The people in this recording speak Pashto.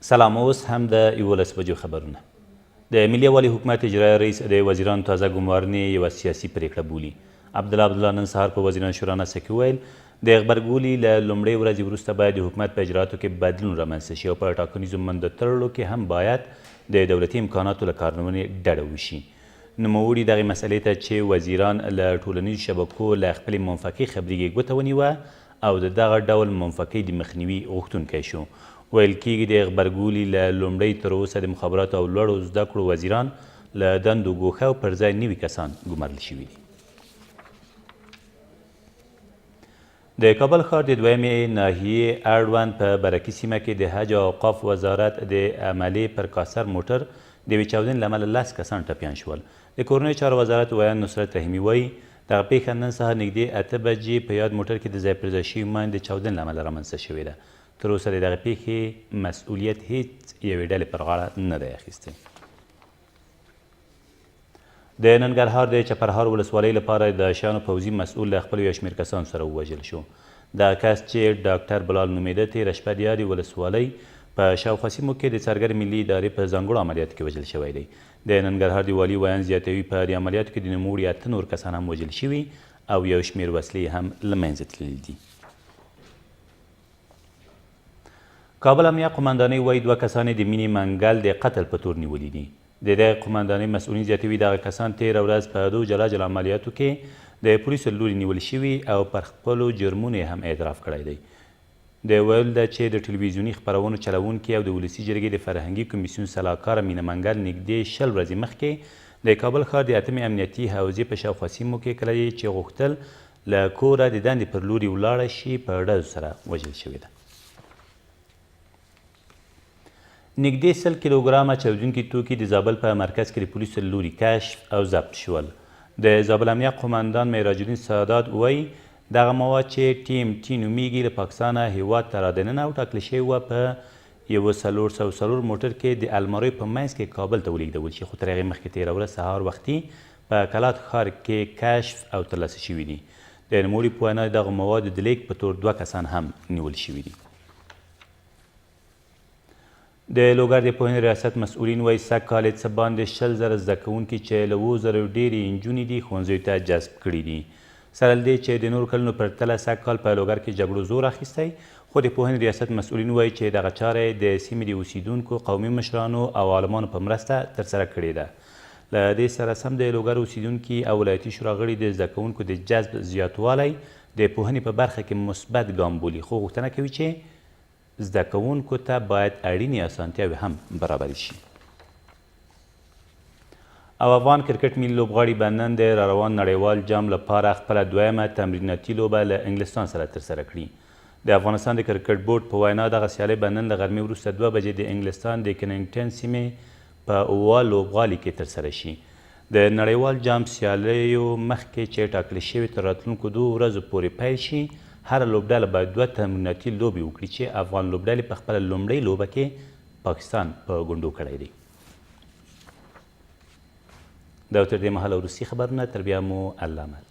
سلام، اوس هم د 11 بجو خبرونه. د ملي یووالي حکومت اجرایي رئیس د وزیرانو تازه ګمارنې یوه سیاسي پرېکړه بولي. عبدالله عبدالله نن سهار په وزیرانو شورا ناسته کې وویل، د غبرګولي له لومړۍ ورځې وروسته باید د حکومت په اجرااتو کې بدلون رامنځته شي او په ټاکنیزو مندوتړلو کې هم باید د دولتي امکاناتو له کارونې ډډه وشي. نوموړي دغې مسئلې ته چې وزیران له ټولنیزو شبکو له خپلې منفکۍ خبریږي ګوته ونیوه او د دغه ډول منفکۍ د مخنیوي غوښتونکی شو. ویل کیږي د غبرګولي له لومړۍ تر اوسه د مخابراتو او لوړو زده کړو وزیران له دندو ګوښه او پر ځای نوي کسان ګمارل شوي دي. د کابل ښار د دویمې ناحیې اړوند په برکي سیمه کې د حج او اوقاف وزارت د عملې پر کاسر موټر د یوې چاودنې له امله لس کسان ټپیان شول. د کورنیو چارو وزارت ویاند نصرت رحیمي وايي، دغه پېښه نن سهار نږدې 8 بجې په یاد موټر کې د ځای پر ځای شوي ماین د چاودنې له امله رامنځته شوې ده. تر اوسه د دغې پېښې مسؤلیت هېڅ یوې ډلې پر غاړه نه دی اخیستی. د ننګرهار د چپرهار ولسوالۍ لپاره د داعشیانو پوځي مسؤل له خپلو یو شمېر کسانو سره ووژل شو. دغه کس چې ډاکټر بلال نومېده، تېره شپه د یادې ولسوالۍ په شاوخوا سیمو کې د څارګرې ملي ادارې په ځانګړو عملیاتو کې وژل شوی دی. د ننګرهار د والي ویاند زیاتوي، په دې عملیاتو کې د نوموړي اته نور کسان هم وژل شوي او یو شمېر وسلې هم له منځه تللي دي. کابل امنیه قوماندانۍ وايي، دوه کسان یې د مینې منګل د قتل په تور نیولي دي. د دغې قوماندانۍ مسؤلین زیاتوي، دغه کسان تېره ورځ په دوو جلا جلا عملیاتو کې د پولیسو له لوري نیول شوي او پر خپلو جرمونو یې هم اعتراف کړی دی. د ویلو ده چې د ټلویزیوني خپرونو چلوونکې او د ولسي جرګې د فرهنګي کمیسیون سلاکاره مینه منګل نږدې 20 ورځې مخکې د کابل ښار د اتمې امنیتي حوزې په شاوخوا سیمو کې کله یې چې غوښتل له کوره د دندې پر لوري ولاړه شي په ډزو سره وژل شوې ده. نږدې 100 کیلوګرامه چاودونکي توکي د زابل په مرکز کې د پولیسو له لوري کشف او ضبط شول. د زابل امنیه قوماندان معراج الدین سادات وایي، دغه مواد چې ټي ایم ټي نومیږي له پاکستانه هېواد ته رادننه او ټاکل شوې وه په یوه 404 موټر کې د الماریو په منځ کې کابل ته ولیږدول شي، خو تر هغې مخکې تېره ورځ سهار وختي په کلات ښار کې کشف او ترلاسه شوي دي. د نوموړي په وینا د دغو موادو د لېږد په تور دوه کسان هم نیول شوي دي. د لوګر د پوهنې ریاست مسؤلین وایي، سږ کال یې څه باندې 20,000 زده کوونکي چې له 7000 ډېرې نجونې دي ښوونځیو ته جذب کړي دي. سره له دې چې د نورو کلونو پرتله سږ کال په لوګر کې جګړو زور اخیستی، خو د پوهنې ریاست مسؤلین وایي چې دغه چاره یې د سیمې د اوسېدونکو، قومي مشرانو او عالمانو په مرسته ترسره کړې ده. له دې سره سم د لوګر اوسېدونکي او ولایتي شورا غړي د زده کوونکو د جذب زیاتوالی د پوهنې په برخه کې مثبت ګام بولي، خو غوښتنه کوي چې زده کوونکو ته باید اړینې اسانتیاوې هم برابرې شي. او افغان کرکټ ملي لوبغاړي به نن د راروان نړیوال جام لپاره خپله دویمه تمریناتي لوبه له انګلستان سره ترسره کړي. د افغانستان د کرکټ بورډ په وینا دغه سیالۍ به نن له غرمې وروسته 2 بجې د انګلستان د کننګټن سیمې په اووا لوبغالي کې ترسره شي. د نړیوال جام سیالیو مخکې چې ټاکل شوې تر راتلونکو دوو ورځو پورې پیل شي، هره لوبډله باید دوه تمریناتي لوبې وکړي چې افغان لوبډلې په خپله لومړۍ لوبه کې پاکستان په ګونډو کړی دی. دا تر دې مهاله وروستي خبرونه، تر بیا مو الله مل.